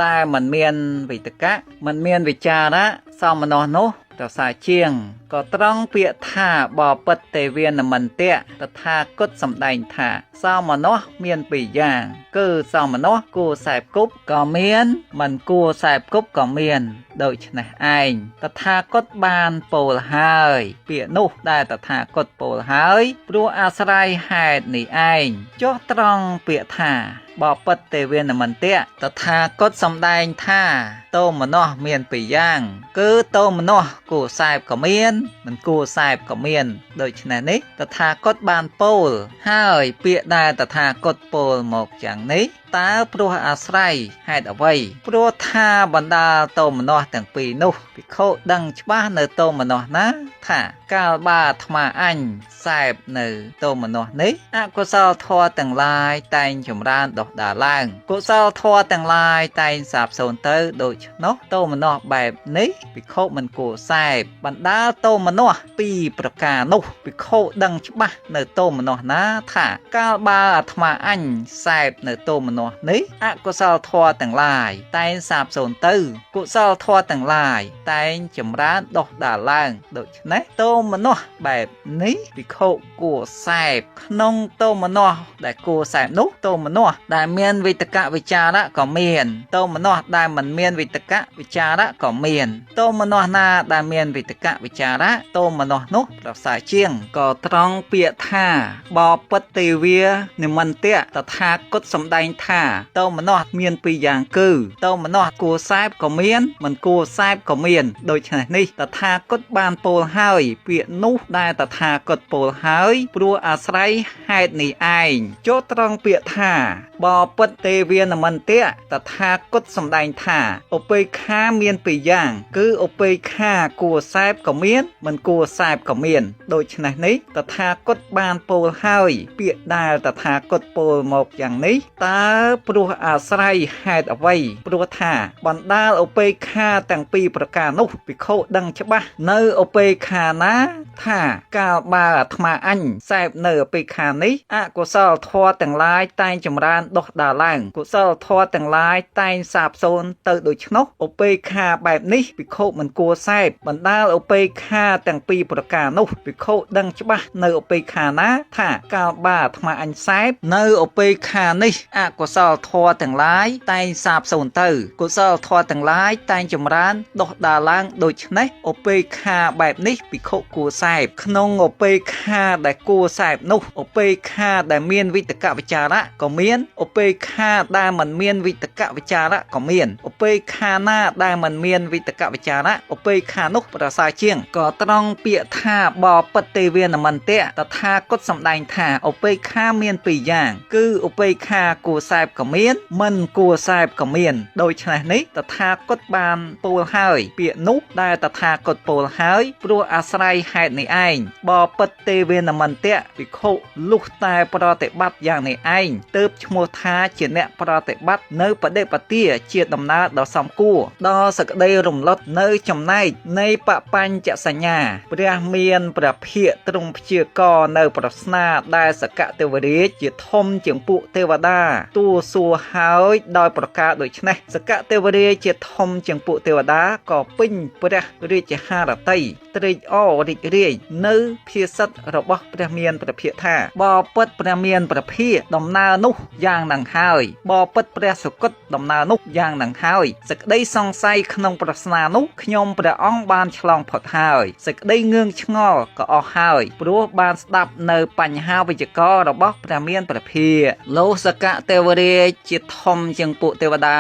ដែលមិនមានវិតកៈមិនមានវិចារៈសោមនស្សនោះប្រសើរជាងក៏ត្រង់ពាក្យថាបពិតទេវានមន្តៈតថាគតសម្ដែងថាសោមនស្សមានពីរយ៉ាងគឺសោមនស្សគួរសែបគប់ក៏មានមិនគួរសែបគប់ក៏មានដូច្នេះឯងតថាគតបានពោលហើយពាក្យនោះដែលតថាគតពោលហើយព្រោះអាស្រ័យហេតុនេះឯងចុះត្រង់ពាក្យថាបពិតទេវានមន្តៈតថាគតសម្ដែងថាទោមនស្សមានពីរយ៉ាងគឺទោមនស្សគួរសែបក៏មានមិនគួរសែបក៏មានដូច្នេះនេះតថាគតបានពោលហើយពាក្យដែលតថាគតពោលមកយ៉ាងនេះតើព្រោះអាស្រ័យហេតុអ្វីព្រោះថាបណ្ដាលទោមនស្សទាំងពីរនោះភិក្ខុដឹងច្បាស់នៅទោមនស្សណាថាកាលបើអាត្មាអញសែបនៅទោមនស្សនេះអកុសលធម៌ទាំងឡាយតែងចម្រើនដុះដាលឡើងកុសលធម៌ទាំងឡាយតែងសាបសូន្យទៅដូច្នោះទោមនស្សបែបនេះភិក្ខុមិនគួរសែបបណ្ដាលទោមនស្សពីរប្រការនោះភិក្ខុដឹងច្បាស់នៅទោមនស្សណាថាកាលបើអាត្មាអញសែបនៅទោមនស្សនេះអកុសលធម៌ទាំងឡាយតែងសាបសូន្យទៅកុសលធម៌ទាំងឡាយតែងចម្រើនដុះដាលឡើងដូច្នេះទោមនស្សបែបនេះភិក្ខុគួរសែបក្នុងទោមនស្សដែលគួរសែបនោះទោមនស្សដែលមានវិតកវិចារៈក៏មានទោមនស្សដែលមិនមានវិតកវិចារៈក៏មានទោមនស្សណាដែលមានវិតកវិចារៈទោមនស្សនោះប្រសើរជាងក៏ត្រង់ពាក្យថាបពិតទេវានិមន្តៈតថាគតសម្ដែងថាទោមនស្សមានពីរយ៉ាងគឺទោមនស្សគួរសែបក៏មានមិនគួរសែបក៏មានដូច្នេះនេះតថាគតបានពោលហើយពាក្យនោះដែលតថាគតពោលហើយព្រោះអាស្រ័យហេតុនេះឯងចូលត្រង់ពាក្យថាបពិតទេវានមន្តៈតថាគតសម្ដែងថាឧបេក្ខាមានពីរយ៉ាងគឺឧបេក្ខាគួរសែបក៏មានមិនគួរសែបក៏មានដូច្នេះនេះតថាគតបានពោលហើយពាក្យដែលតថាគតពោលមកយ៉ាងនេះតើព្រោះអាស្រ័យហេតុអ្វីព្រោះថាបណ្ដាលឧបេក្ខាទាំងពីរប្រការនោះភិក្ខុដឹងច្បាស់នៅឧបេក្ខាណាថាកាលបើអាត្មាអញសែបនៅឧបេក្ខានេះអកុសលធម៌ទាំងឡាយតែងចម្រើនដុះដាលឡើងកុសលធម៌ទាំងឡាយតែងសាបសូន្យទៅដូច្នោះឧបេក្ខាបែបនេះភិក្ខុមិនគួរសែបបណ្ដាលឧបេក្ខាទាំងពីរប្រការនោះភិក្ខុដឹងច្បាស់នៅឧបេក្ខាណាថាកាលបើអាត្មាអញសែបនៅឧបេក្ខានេះអកុសលធម៌ទាំងឡាយតែងសាបសូន្យទៅកុសលធម៌ទាំងឡាយតែងចម្រើនដុះដាលឡើងដូច្នេះឧបេក្ខាបែបនេះភិក្ខុគួរសែបក្នុងឧបេក្ខាដែលគួរសែបនោះឧបេក្ខាដែលមានវិតកវិចារៈក៏មានឧបេក្ខាដែលមិនមានវិតកវិចារៈក៏មានឧបេក្ខាណាដែលមិនមានវិតកវិចារៈឧបេក្ខានោះប្រសើរជាងក៏ត្រង់ពាក្យថាបពិតទេវានមន្តៈតថាគតសម្ដែងថាឧបេក្ខាមានពីរយ៉ាងគឺឧបេក្ខាគួរសែបក៏មានមិនគួរសែបក៏មានដូច្នេះនេះតថាគតបានពោលហើយពាក្យនោះដែលតថាគតពោលហើយព្រោះអាស្រ័យហេតុនេះឯងបពិតទេវានមន្តៈភិក្ខុលុះតែប្រតិបត្តិយ៉ាងនេះឯងទើបឈ្មោះថាជាអ្នកប្រតិបត្តិនៅបដិបទាជាដំណើរដ៏សមគួរដល់សក្តីរំលត់នៅចំណែកនៃបបញ្ចសញ្ញាព្រះមានព្រះភិក្ខទ្រង់ព្យាករនៅប្រស្នាដែលសកទេវរាជជាធំជាងពួកទេវតាទូសួរហើយដោយប្រការដូច្នេះសកទេវរាជជាធំជាងពួកទេវតាក៏ពេញព្រះរាជហារតីត្រេកអររីករាយនៅភាសិតរបស់ព្រះមានព្រះភិក្ខថាបពិតព្រះមានព្រះភិក្ខដំណើរនោះយ៉ាងនឹងហើយបពិតព្រះសុគតដំណើរនោះយ៉ាងនឹងហើយសេចក្តីសង្ស័យក្នុងប្រស្នានោះខ្ញុំព្រះអង្គបានឆ្លងផុតហើយសេចក្តីងឿងឆ្ងល់ក៏អស់ហើយព្រោះបានស្ដាប់នៅបញ្ហាវិជ្ជកររបស់ព្រះមានព្រះភិក្ខលោកសកទេវរាជជាធំជាងពួកទេវតា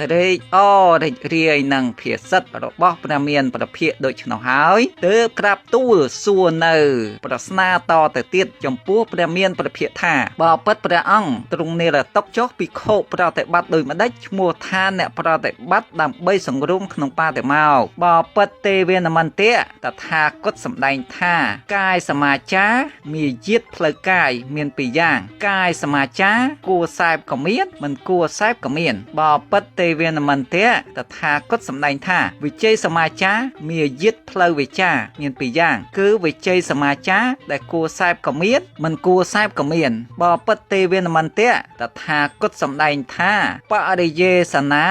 ត្រេកអររីករាយនឹងភាសិតរបស់ព្រះមានព្រះភិក្ខដូច្នោះហើយទើបក្រាបទូលសួរនៅប្រស្នាតទៅទៀតចំពោះព្រះមានព្រះភិក្ខថាបពិតព្រះអង្គទ្រង់និរតុកចុះភិក្ខុប្រតិបត្តិដូចម្ដេចឈ្មោះថាអ្នកប្រតិបត្តិដើម្បីសង្រួមក្នុងបាតិមោកបពិតទេវានមន្តៈតថាគតសម្ដែងថាកាយសមាចារមាយាទផ្លូវកាយមានពីរយ៉ាងកាយសមាចារគួរសែបក៏ ក៏មានមិនគួរសេពក៏មានបពិតទេវានមន្តៈតថាគតសម្ដែងថាវិជ័យសមាចារមាយាទផ្លូវវិចារមានពីរយ៉ាងគឺវិជ័យសមាចារដែលគួរសេពក៏មានមិនគួរសេពក៏មានបពិតទេវានមន្តៈតថាគតសម្ដែងថាបរិយេសនា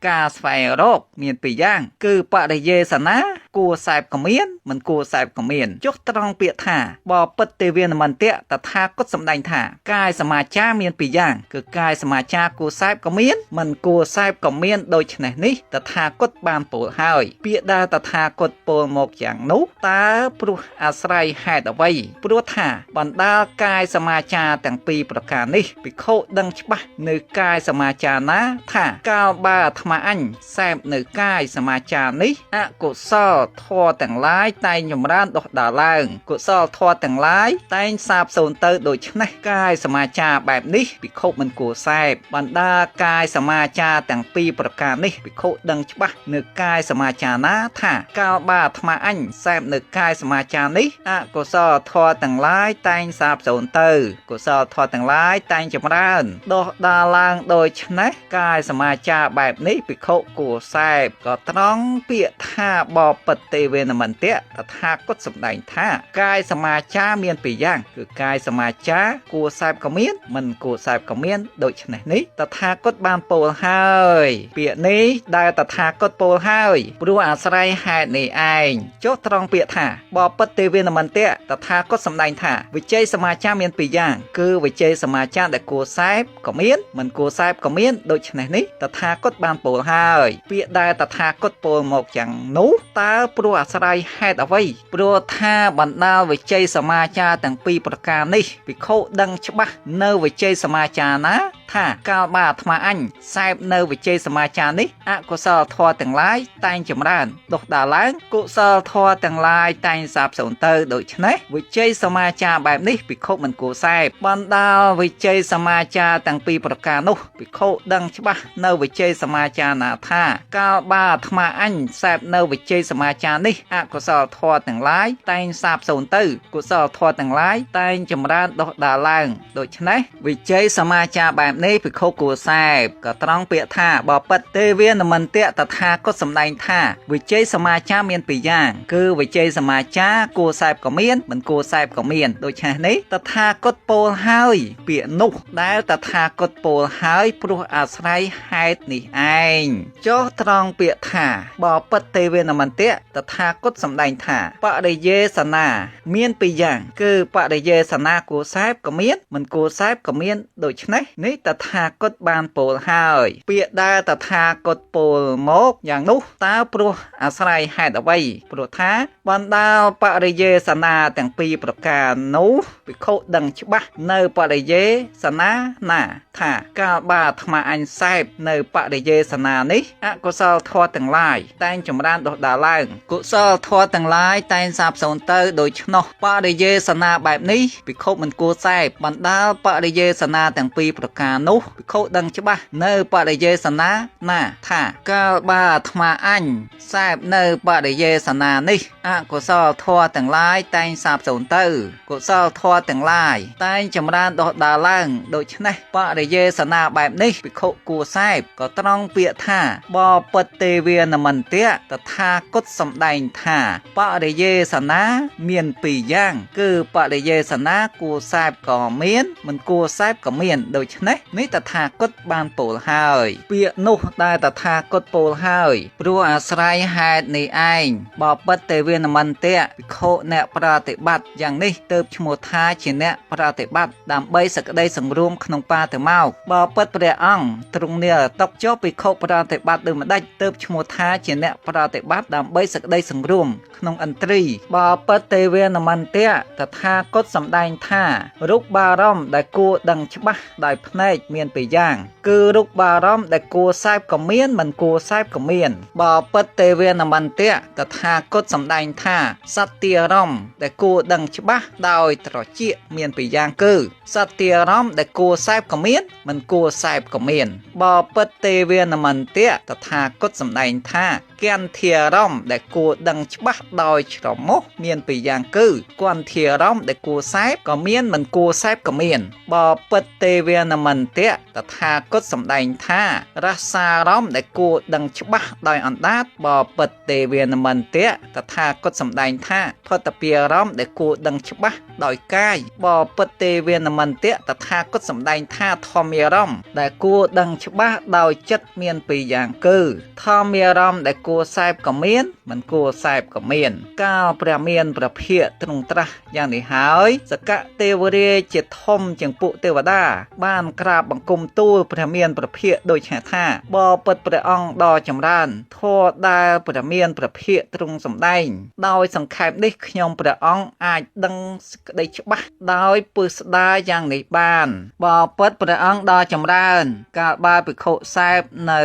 ការស្វែងរកមានពីរយ៉ាងគឺបរិយេសនាគួរសេពក៏មានមិនគួរសេពក៏មានចុះត្រង់ពាក្យថាបពិតទេវានមន្តៈតថាគតសម្ដែងថាកាយសមាចារមានពីរយ៉ាងគឺកាយសមាចារគួរសេពក៏មានមិនគួរសេពក៏មានដូច្នេះនេះតថាគតបានពោលហើយពាក្យដែលតថាគតពោលមកយ៉ាងនោះតើព្រោះអាស្រ័យហេតុអ្វីព្រោះថាបណ្ដាលកាយសមាចារទាំងពីរប្រការនេះភិក្ខុដឹងច្បាស់នៅកាយសមាចារណាថាកាលបើអាត្មាអញសេពនៅកាយសមាចារនេះអកុសលធម៌ទាំងឡាយតែងចម្រើនដុះដាលឡើងកុសលធម៌ទាំងឡាយតែងសាបសូន្យទៅដូច្នេះកាយសមាចារបែបនេះភិក្ខុមិនគួរសេពបណ្ដាកាយសមាចារទាំងពីរប្រការនេះភិក្ខុដឹងច្បាស់នៅកាយសមាចារណាថាកាលបើអាត្មាអញសេពនៅកាយសមាចារនេះអកុសលធម៌ទាំងឡាយតែងសាបសូន្យទៅកុសលធម៌ទាំងឡាយតែងចម្រើនដុះដាលឡើងដូច្នេះកាយសមាចារបែបនេះភិក្ខុគួរសេពក៏ត្រង់ពាក្យថាបពិតទេវេនមន្តៈតថាគតសម្ដែងថាកាយសមាចារមានពីរយ៉ាងគឺកាយសមាចារគួរសេពក៏មានមិនគួរសេពក៏មានដូច្នេះនេះតថាគតបានពោលហើយពាក្យនេះដែលតថាគតពោលហើយព្រោះអាស្រ័យហេតុនេះឯងចុះត្រង់ពាក្យថាបពិតទេវេនមន្តៈតថាគតសម្ដែងថាវិជ័យសមាចារមានពីរយ៉ាងគឺវិជ័យសមាចារដែលគួរសេពក៏មានមិនគួរសេពក៏មានដូច្នេះនេះតថាគតបានពោលហើយពាក្យដែលតថាគតពោលមកយ៉ាងនោះតើព្រោះអាស្រ័យហេតុអ្វីព្រោះថាបណ្ដាលវិជ័យសមាចារទាំងពីរប្រការនេះភិក្ខុដឹងច្បាស់នៅវិជ័យសមាចារណាថាកាលបើអាត្មាអញសេពនៅវិជ័យសមាចារនេះអកុសលធម៌ទាំងឡាយតែងចម្រើនដុះដាលឡើងកុសលធម៌ទាំងឡាយតែងសាបសូន្យទៅដូច្នេះវិជ័យសមាចារបែបនេះភិក្ខុមិនគួរសេពបណ្ដាលវិជ័យសមាចារទាំងពីរប្រការនោះភិក្ខុដឹងច្បាស់នៅវិជ័យសមាចារណាថាកាលបើអាត្មាអញសេពនៅវិជ័យសមាចារនេះអកុសលធម៌ទាំងឡាយតែងសាបសូន្យទៅកុសលធម៌ទាំងឡាយតែងចម្រើនដុះដាលឡើងដូច្នេះវិជ័យសមាចារបែបនេះភិក្ខុគួរសេពក៏ត្រង់ពាក្យថាបពិតទេវានមន្តៈតថាគតសម្ដែងថាវិជ័យសមាចារមានពីរយ៉ាងគឺវិជ័យសមាចារគួរសេពក៏មានមិនគួរសេពក៏មានដូច្នេះនេះតថាគតពោលហើយពាក្យនោះដែលតថាគតពោលហើយព្រោះអាស្រ័យហេតុនេះឯងចុះត្រង់ពាក្យថាបពិតទេវានមន្តៈតថាគតសម្ដែងថាបរិយេសនាមានពីរយ៉ាងគឺបរិយេសនាគួរសេពក៏មានមិនគួរសេពក៏មានដូច្នេះនេះតថាគតបានពោលហើយពាក្យដែលតថាគតពោលមកយ៉ាងនោះតើព្រោះអាស្រ័យហេតុអ្វីព្រោះថាបណ្ដាលបរិយេសនាទាំងពីរប្រការនោះភិក្ខុដឹងច្បាស់នៅបរិយេសនាណាថាកាលបើអាត្មាអញសេពនៅបរិយេសនានេះអកុសលធម៌ទាំងឡាយតែងចម្រើនដុះដាលឡើងកុសលធម៌ទាំងឡាយតែងសាបសូន្យទៅដូច្នោះបរិយេសនាបែបនេះភិក្ខុមិនគួរសេពបណ្ដាលបរិយេសនាទាំងពីរប្រការនោះភិក្ខុដឹងច្បាស់នៅបរិយេសនាណាថាកាលបើអាត្មាអញសេពនៅបរិយេសនានេះអកុសលធម៌ទាំងឡាយតែងសាបសូន្យទៅកុសលធម៌ទាំងឡាយតែងចម្រើនដុះដាលឡើងដូច្នេះបរិយេសនាបែបនេះភិក្ខុគួរសេពក៏ត្រង់ពាក្យថាបពិតទេវានមន្តៈតថាគតសម្ដែងថាបរិយេសនាមានពីរយ៉ាងគឺបរិយេសនាគួរសេពក៏មានមិនគួរសេពក៏មានដូច្នេះនេះតថាគតបានពោលហើយពាក្យនោះដែលតថាគតពោលហើយព្រោះអាស្រ័យហេតុនេះឯងបពិតទេវានមន្តៈភិក្ខុអ្នកប្រតិបត្តិយ៉ាងនេះទើបឈ្មោះថាជាអ្នកប្រតិបត្តិដើម្បីសក្តីសង្រួមក្នុងបាតិមកបពិតព្រះអង្គទ្រង់និរតុកចុះភិក្ខុប្រតិបត្តិដូចម្ដេចទើបឈ្មោះថាជាអ្នកប្រតិបត្តិដើម្បីសក្តីសង្រួមក្នុងឥន្ទ្រីបពិតទេវានមន្តៈតថាគតសម្ដែងថារូបបារម្ភដែលគួរដឹងច្បាស់ដោយភ្នែកមានពីរយ៉ាង គឺរូបារម្មណ៍ដែលគួរសេពក៏មានមិនគួរសេពក៏មានបពិតទេវានមន្តៈតថាគតសម្ដែងថាសត្ទារម្មណ៍ដែលគួរដឹងច្បាស់ដោយត្រចៀកមានពីរយ៉ាងគឺសត្ទារម្មណ៍ដែលគួរសេពក៏មានមិនគួរសេពក៏មានបពិតទេវានមន្តៈតថាគតសម្ដែងថាគន្ធារម្មណ៍ដែលគួរដឹងច្បាស់ដោយច្រមុះមានពីរយ៉ាងគឺគន្ធារម្មណ៍ដែលគួរសេពក៏មានមិនគួរសេពក៏មានបពិតទេវានមន្តៈតថាគតសម្ដែងថារសារម្មណ៍ដែលគួរដឹងច្បាស់ដោយអណ្ដាតបពិតទេវានមន្តៈតថាគតសម្ដែងថាផុតពីអារម្មណ៍ដែលគួរដឹងច្បាស់ដោយកាយបពិតទេវានមន្តៈតថាគតសម្ដែងថាធម្មារម្មណ៍ដែលគួរដឹងច្បាស់ដោយចិត្តមានពីរយ៉ាងគឺធម្មារម្មណ៍ដែលគួរសេពក៏មានមិនគួរសេពក៏មានកាលព្រះមានព្រះភិក្ខទ្រង់ត្រាស់យ៉ាងនេះហើយសកទេវរាជជាធំជាងពួកទេវតាបានក្រាបបង្គំទូលព្រះមានព្រះភិក្ខដូចថាបពិតព្រះអង្គដ៏ចម្រើនធម៌ដែលព្រះមានព្រះភិក្ខទ្រង់សម្ដែងដោយសង្ខេបនេះខ្ញុំព្រះអង្គអាចដឹងសេចក្តីច្បាស់ដោយពឹស្ដាយ៉ាងនេះបានបពិតព្រះអង្គដ៏ចម្រើនកាលបើភិក្ខុសេពនៅ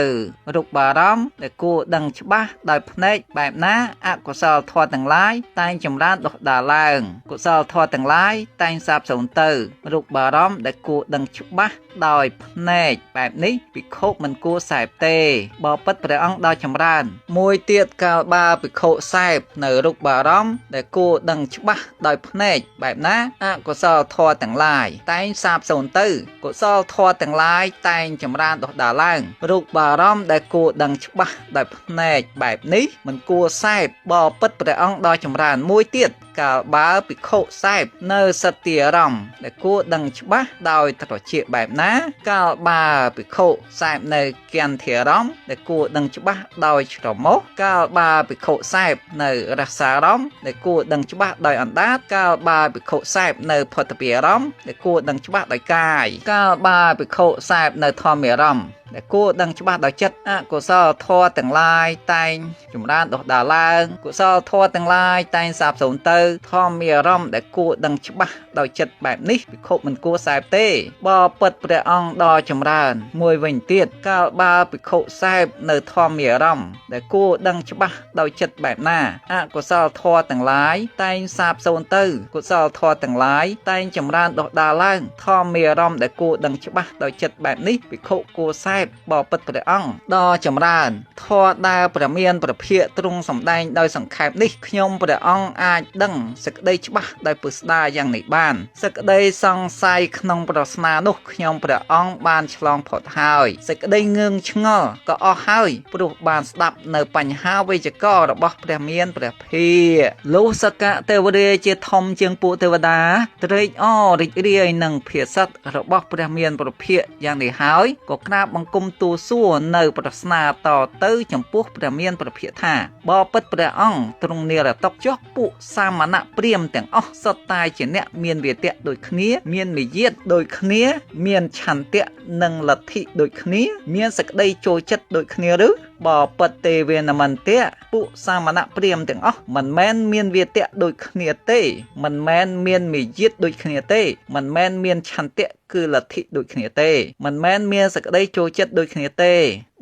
រូបារម្មណ៍ដែលគួរដឹងច្បាស់ដោយភ្នែកបែបណាអកុសលធម៌ទាំងឡាយតែងចម្រើនដុះដាលឡើងកុសលធម៌ទាំងឡាយតែងសាបសូន្យទៅរូបារម្មណ៍ដែលគួរដឹងច្បាស់ដោយភ្នែកបែបនេះភិក្ខុមិនគួរសេពទេបពិតព្រះអង្គដ៏ចម្រើនមួយទៀតកាលបើភិក្ខុសេពនៅរូបារម្មណ៍ដែលគួរដឹងច្បាស់ដោយភ្នែកបែបណាអកុសលធម៌ទាំងឡាយតែងសាបសូន្យទៅកុសលធម៌ទាំងឡាយតែងចម្រើនដុះដាលឡើងរូបារម្មណ៍ដែលគួរដឹងច្បាស់ដោយភ្នែកបែបនេះមិនគួរសេពបពិតព្រះអង្គដ៏ចម្រើនមួយទៀតកាលបើភិក្ខុសេពនៅសត្ទារម្មណ៍ដែលគួរដឹងច្បាស់ដោយត្រចៀកបែបណាកាលបើភិក្ខុសេពនៅគន្ធារម្មណ៍ដែលគួរដឹងច្បាស់ដោយច្រមុះកាលបើភិក្ខុសេពនៅរសារម្មណ៍ដែលគួរដឹងច្បាស់ដោយអណ្ដាតកាលបើភិក្ខុសេពនៅផុតពីអារម្មណ៍ដែលគួរដឹងច្បាស់ដោយកាយកាលបើភិក្ខុសេពនៅធម្មារម្មណ៍ដែលគួរដឹងច្បាស់ដោយចិត្តអកុសលធម៌ទាំងឡាយតែងចម្រើនដុះដាលឡើងកុសលធម៌ទាំងឡាយតែងសាបសូន្យទៅធម្មារម្មណ៍ដែលគួរដឹងច្បាស់ដោយចិត្តបែបនេះភិក្ខុមិនគួរសេពទេបពិតព្រះអង្គដ៏ចម្រើនមួយវិញទៀតកាលបើភិក្ខុសេពនៅធម្មារម្មណ៍ដែលគួរដឹងច្បាស់ដោយចិត្តបែបណាអកុសលធម៌ទាំងឡាយតែងសាបសូន្យទៅកុសលធម៌ទាំងឡាយតែងចម្រើនដុះដាលឡើងធម្មារម្មណ៍ដែលគួរដឹងច្បាស់ដោយចិត្តបែបនេះភិក្ខុគួរសេពបពិតព្រះអង្គដ៏ចម្រើនធម៌ដែលព្រះមានព្រះភិក្ខទ្រង់សម្ដែងដោយសង្ខេបនេះខ្ញុំព្រះអង្គអាចដឹងសេចក្តីច្បាស់ដោយពឹស្ដាយ៉ាងនេះបានសេចក្តីសង្ស័យក្នុងប្រស្នានោះខ្ញុំព្រះអង្គបានឆ្លងផុតហើយសេចក្តីងឿងឆ្ងល់ក៏អស់ហើយព្រោះបានស្ដាប់នៅបញ្ហាវេយ្យាករណ៍របស់ព្រះមានព្រះភិក្ខលុះសកទេវរាជជាធំជាងពួកទេវតាត្រេកអររីករាយនឹងភាសិតរបស់ព្រះមានព្រះភិក្ខយ៉ាងនេះហើយក៏ក្រាបបង្គំទូលសួរនៅប្រស្នាតទៅចំពោះព្រះមានព្រះភិក្ខថាបពិតព្រះអង្គទ្រង់និរតុកចុះពួកសាមណព្រាហ្មណ៍ទាំងអស់សុទ្ធតែជាអ្នកមានវាទៈដូចគ្នាមានមាយាទដូចគ្នាមានឆន្ទៈនិងលទ្ធិដូចគ្នាមានសេចក្តីចូលចិត្តដូចគ្នាឬបពិតទេវានមន្តៈពួកសាមណព្រាហ្មណ៍ទាំងអស់មិនមែនមានវាទៈដូចគ្នាទេមិនមែនមានមាយាទដូចគ្នាទេមិនមែនមានឆន្ទៈគឺលទ្ធិដូចគ្នាទេមិនមែនមានសេចក្តីចូលចិត្តដូចគ្នាទេ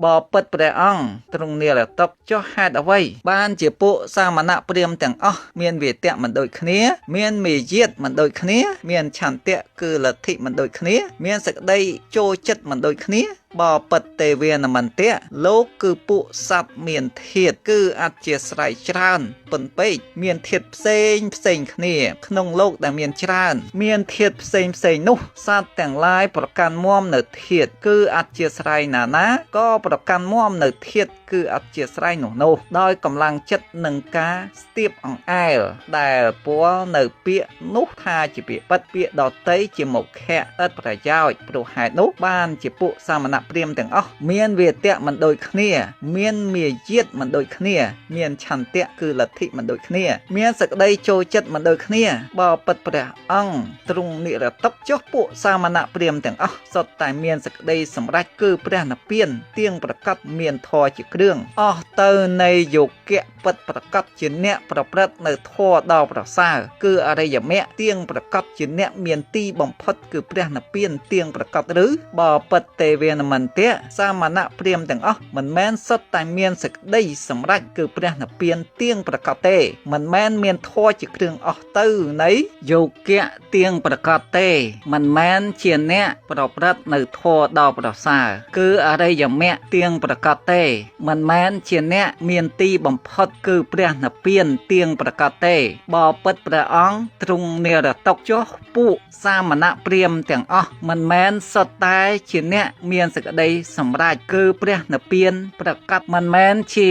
បពិតព្រះអង្គទ្រង់និរតុកចុះហេតុអ្វីបានជាពួកសាមណព្រាហ្មណ៍ទាំងអស់មានវាទៈមិនដូចគ្នាមានមាយាទមិនដូចគ្នាមានឆន្ទៈគឺលទ្ធិមិនដូចគ្នាមានសេចក្តីចូលចិត្តមិនដូចគ្នាបពិតទេវានមន្តៈលោកគឺពួកសត្វមានធាតុគឺអធិស្រ័យច្រើនប៉ុនពេកមានធាតុផ្សេងផ្សេងគ្នាក្នុងលោកដែលមានច្រើនមានធាតុផ្សេងផ្សេងនោះសត្វទាំងឡាយប្រកាន់មាំនៅធាតុគឺអធិស្រ័យណាណាក៏ប្រកាន់មាំនៅធាតុគឺអធិស្រ័យនោះដោយកម្លាំងចិត្តនឹងការស្ទាបអង្អែលដែលពាល់នៅពាក្យនោះថាជាពាក្យពិតពាក្យដតីជាមុខៈឥតប្រយោជន៍ព្រោះហេតុនោះបានជាពួកសាមណព្រាហ្មណ៍ទាំងអស់មានវាទៈមិនដូចគ្នាមានមាយាទមិនដូចគ្នាមានឆន្ទៈគឺលទ្ធិមិនដូចគ្នាមានសេចក្តីចូលចិត្តមិនដូចគ្នាបពិតព្រះអង្គទ្រង់និរតុកចុះពួកសាមណព្រាហ្មណ៍ទាំងអស់សុទ្ធតែមានសេចក្តីសម្រេចគឺព្រះនិព្វានទៀងប្រកបមានធម៌ជា គ្រឿងអស់ទៅនៃយោគៈពិតប្រកបជាអ្នកប្រព្រឹត្តនៅធម៌ដ៏ប្រសើរគឺអរិយមគ្គទៀងប្រកបជាអ្នកមានទីបំផុតគឺព្រះនិព្វានទៀងប្រកបឬបពិតទេវានមន្តៈសាមណៈព្រាហ្មណ៍ទាំងអស់មិនមែនសុទ្ធតែមានសេចក្តីសម្រេចគឺព្រះនិព្វានទៀងប្រកបទេមិនមែនមានធម៌ជាគ្រឿងអស់ទៅនៃយោគៈទៀងប្រកបទេមិនមែនជាអ្នកប្រព្រឹត្តនៅធម៌ដ៏ប្រសើរគឺអរិយមគ្គទៀងប្រកបទេមិនមែនជាអ្នកមានទីបំផុតគឺព្រះនិព្វានទៀងប្រកបទេបពិតព្រះអង្គទ្រង់និរតុកចុះពួកសាមណៈព្រាហ្មណ៍ទាំងអស់មិនមែនសុទ្ធតែជាអ្នកមានសេចក្តីសម្រេចគឺព្រះនិព្វានប្រកបមិនមែនជា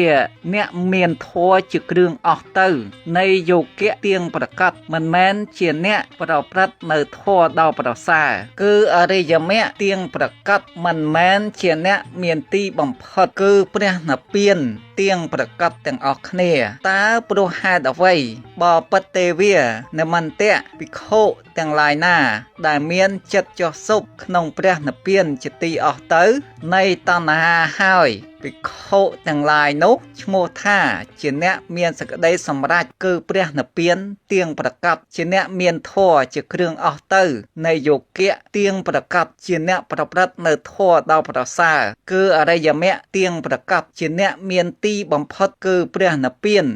អ្នកមានធម៌ជាគ្រឿងអស់ទៅនៃយោគៈទៀងប្រកបមិនមែនជាអ្នកប្រព្រឹត្តនៅធម៌ដ៏ប្រសើរគឺអរិយមគ្គទៀងប្រកបមិនមែនជាអ្នកមានទីបំផុតគឺព្រះនិព្វានទៀងប្រកបទាំងអស់គ្នាតើព្រោះហេតុអ្វីបពិតទេវានមន្តៈភិក្ខុទាំងឡាយណាដែលមានចិត្តចុះសុបក្នុងព្រះនិព្វានជាទីអស់ទៅនៃតណ្ហាហើយភិក្ខុទាំងឡាយនោះឈ្មោះថាជាអ្នកមានសេចក្តីសម្រេចគឺព្រះនិព្វានទៀងប្រកបជាអ្នកមានធម៌ជាគ្រឿងអស់ទៅនៃយោគៈទៀងប្រកបជាអ្នកប្រព្រឹត្តនៅធម៌ដ៏ប្រសើរគឺអរិយមគ្គទៀងប្រកបជាអ្នកមានទីបំផុតគឺព្រះនិព្វាន។